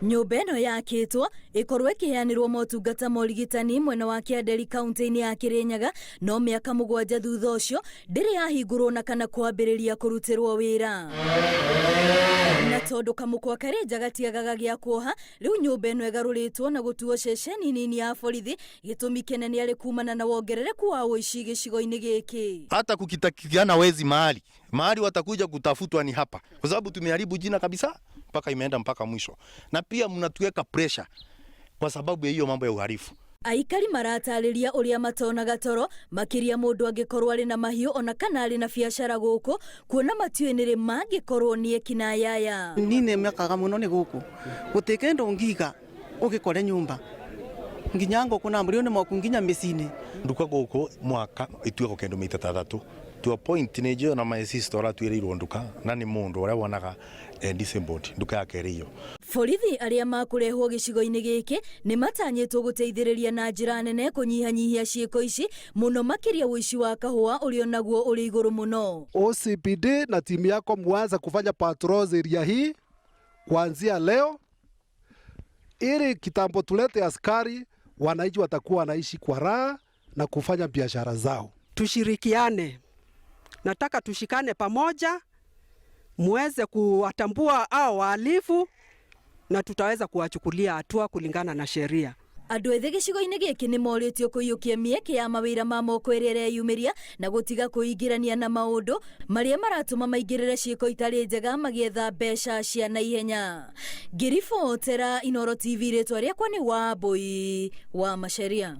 Nyũmba ĩno yakĩtwo ĩkorwo ĩkĩheanĩrwo motungata ma ũrigitani mwena wa Kĩanderi kaunti-inĩ ya Kĩrĩnyaga, no mĩaka 7 thutha ũcio ndĩrĩ yahingũrwo na kana kwambĩrĩria kũrutĩrwo wĩra. Na tondũ kamũkwa karĩ nja gatiagaga gĩa kuoha, rĩu nyũmba ĩno ĩgarũrĩtwo na gũtuo ceceni nini ya borithi, gĩtũmi kĩnene arĩ kumana na wongerereku wa ũici gĩcigo-inĩ gĩkĩ. Hata kukitakikana wezi mahali mahali watakuja kutafutwa ni hapa, kwa sababu tumeharibu jina kabisa mpaka imeenda mpaka mwisho, na pia mnatuweka pressure kwa sababu ya hiyo mambo ya uhalifu. Aikari maratarĩria ũrĩa matonaga toro makĩria mũndũ angĩkorwo arĩ na mahiũ ona kana arĩ na biacara gũkũ, kuona matiũĩ nĩ rĩ mangĩkorwo nĩ ekinaĩ aya. Ni mekaga muno ni guku guti kindu ngiga ugikore nyumba nginya ngũkũ na mbũri nĩ moku nginya mĩciĩ-inĩ. Nduka gũkũ mwaka ituĩko kĩndũ mita 6 to a point nĩ njũĩ ona my sister ũratuĩrĩirwo nduka na nĩ mũndũ ũrĩa wonaga disabled nduka yake ĩrĩ iyo. Borithi arĩa makũrehwo gĩcigo-inĩ gĩkĩ nĩ matanyĩtwo gũteithĩrĩria na njĩra nene kũnyihanyihia ciĩko ici mũno makĩria ũici wa kahũa ũrĩa onaguo ũrĩ igũrũ mũno. OCPD na timu yako muanze kufanya patrols area hii kuanzia leo, ili kitambo tulete askari, wananchi watakuwa wanaishi kwa raha na kufanya biashara zao. Tushirikiane, nataka tushikane pamoja, muweze kuwatambua hao wahalifu na tutaweza kuwachukulia hatua kulingana na sheria. Andũ ethĩ gĩcigo-inĩ gĩkĩ nĩ morĩtio kũiyũkia mĩeke ya mawĩra ma moko ĩrĩa ĩreyumĩria na gũtiga kwĩingĩrania na maũndũ marĩa maratũma maingĩrĩre ciĩko itarĩ njega magĩetha mbeca cia naihenya. Ngĩribotera Inooro TV, rĩtwa rĩakwa nĩ Wambui wa Macharia.